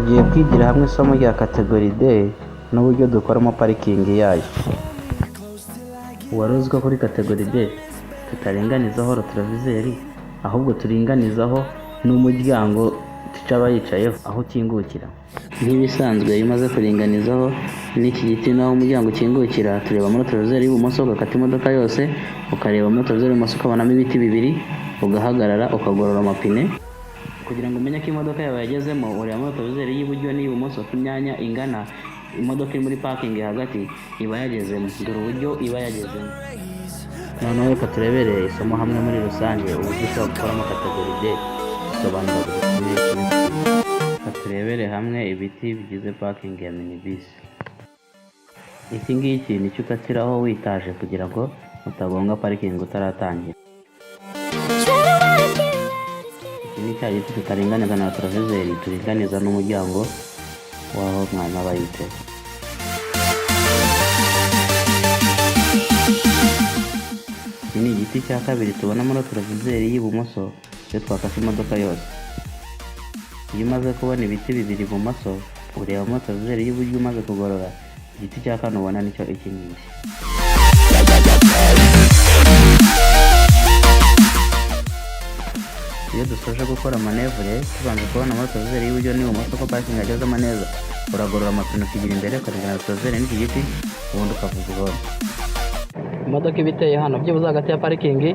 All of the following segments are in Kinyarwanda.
Tugiye kwigira hamwe isomo rya category D n'uburyo dukoramo parikingi yayo. Wari uzi ko kuri category D tutaringanizaho rétroviseur, ahubwo turinganizaho n'umuryango tica aba yicayeho aho ukingukira? Nk'ibisanzwe, iyo umaze kuringanizaho n'iki giti n'aho umuryango ukingukira, tureba muri rétroviseur y'ibumoso, ugakata imodoka yose, ukareba muri rétroviseur y'ibumoso ukabonamo ibiti bibiri, ugahagarara, ukagorora amapine kugira ngo umenye ko imodoka yawe yagezemo. Ureba muri rétroviseur y'iburyo n'iy'ibumoso ko imyanya ingana. Imodoka iri muri parking hagati iba yagezemo. Dore uburyo iba yagezemo. Noneho reka turebere isomo hamwe muri rusange uburyo ushobora gukoramo category D. Sobanura buri kimwe kimwe. Reka turebere hamwe ibiti bigize parking ya minibus. Iki ngiki nicyo ukatiraho witaje kugira ngo utagonga parikingi utaratangira. Iki ni cya giti tutaringaniza na rétroviseur, turinganiza n'umuryango w'aho mwarimu aba yicaye. Iki ni igiti cya kabiri tubona muri rétroviseur y'ibumoso iyo twakase imodoka yose. Iyo umaze kubona ibiti bibiri ibumoso, ureba muri rétroviseur y'iburyo, umaze kugorora, igiti cya kane ubona nicyo iki ngiki. Iyo dusoje gukora manœuvre, tubanza kubona muri rétroviseur y'iburyo n'ibumoso ko parikingi yagezemo neza, uragorora amapine, ukigira imbere, ukaringaniza rétroviseur n'iki giti, ubundi ukavuza ihoni. Imodoka iba iteye hano byibuze hagati ya parikingi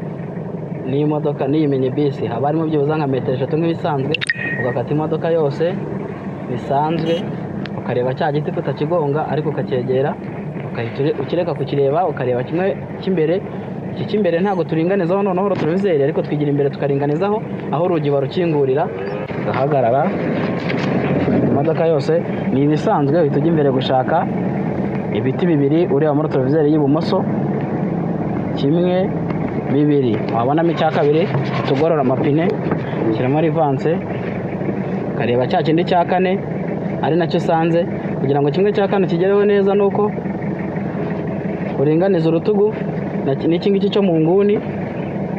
n'imodoka n'iyi minibisi haba harimo byibuze nka metero 3 nk'ibisanzwe. Ugakata imodoka yose bisanzwe, ukareba cya giti kutakigonga, ariko ukacyegera, ugahita ukireka kukireba, ukareba kimwe cy'imbere. Iki cy'imbere ntabwo turinganizaho noneho rétroviseur, ariko twigira imbere tukaringanizaho aho urugi barukingurira, ugahagarara. Imodoka yose ni ibisanzwe, uhita ujya imbere gushaka ibiti bibiri ureba muri rétroviseur y'ibumoso, kimwe, bibiri, wabonamo icya kabiri, tugorora amapine, shyiramo reverse, ukareba cya kindi cya kane ari nacyo usanze. Kugira ngo kimwe cya kane kigereho neza nuko uringaniza urutugu n'iki ngiki cyo mu nguni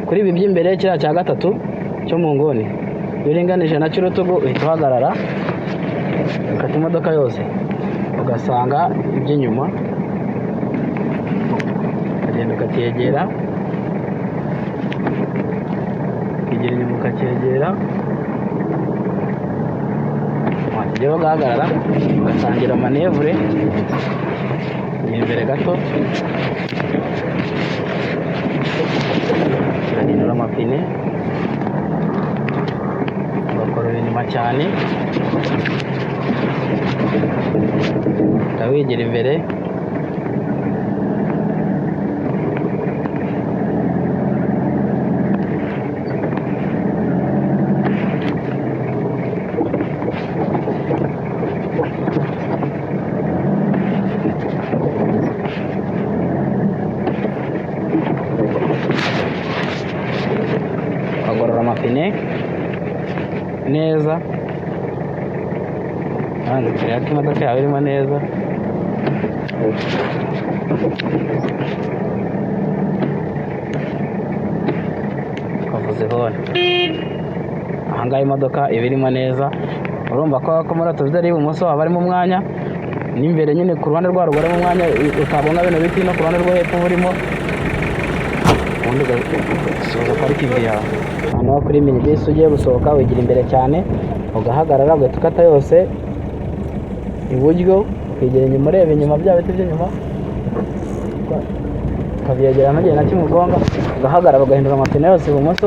kuri ibi by'imbere, kiriya cya gatatu cyo mu nguni. Iyo uringanije nacyo urutugu, uhita uhagarara, ukata imodoka yose, ugasanga iby'inyuma, ukagenda ukacyegera, ukigira inyuma, ukacyegera, wakigeraho ugahagarara, ugatangira manœuvre, ugiye imbere gato, ugahindura amapine, ugakorora inyuma cyane, ukaba wigira imbere, ukagorora amapine neza, kandi ukareba ko imodoka yawe irimo neza. Ukavuza ihoni. Ahangaha imodoka iba irimo neza. Urumva ko muri rétroviseur y'ibumoso haba harimo umwanya, n'imbere nyine ku ruhande rwa ruguru harimo umwanya utabona bino biti, no ku ruhande rwo hepfo burimo, ubundi ugasoza parikingi yawe. Noneho kuri minibisi ugiye gusohoka, wigira imbere cyane, ugahagarara, ugahita ukata yose iburyo, ukigira inyuma, ureba inyuma bya biti by'inyuma, ukabyegera ntugire na kimwe ugonga, ugahagarara, ugahindura amapine yose ibumoso,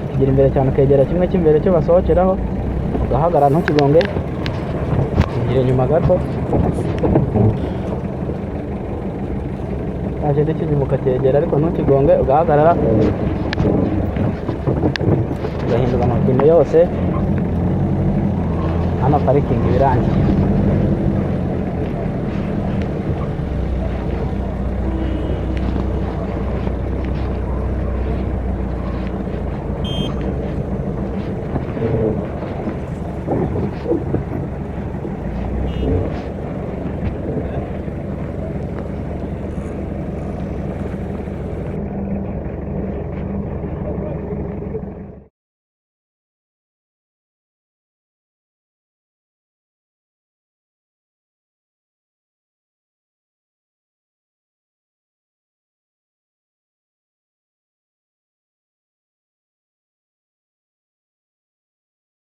ukigira imbere cyane, ukegera kimwe cy'imbere cyo basohokeraho, ugahagarara ntukigonge, ukigira inyuma gato, cya kindi cy'inyuma ukacyegera ariko ntukigonge, ugahagarara, ugahindura amapine yose. Hano parikingi iba irangiye.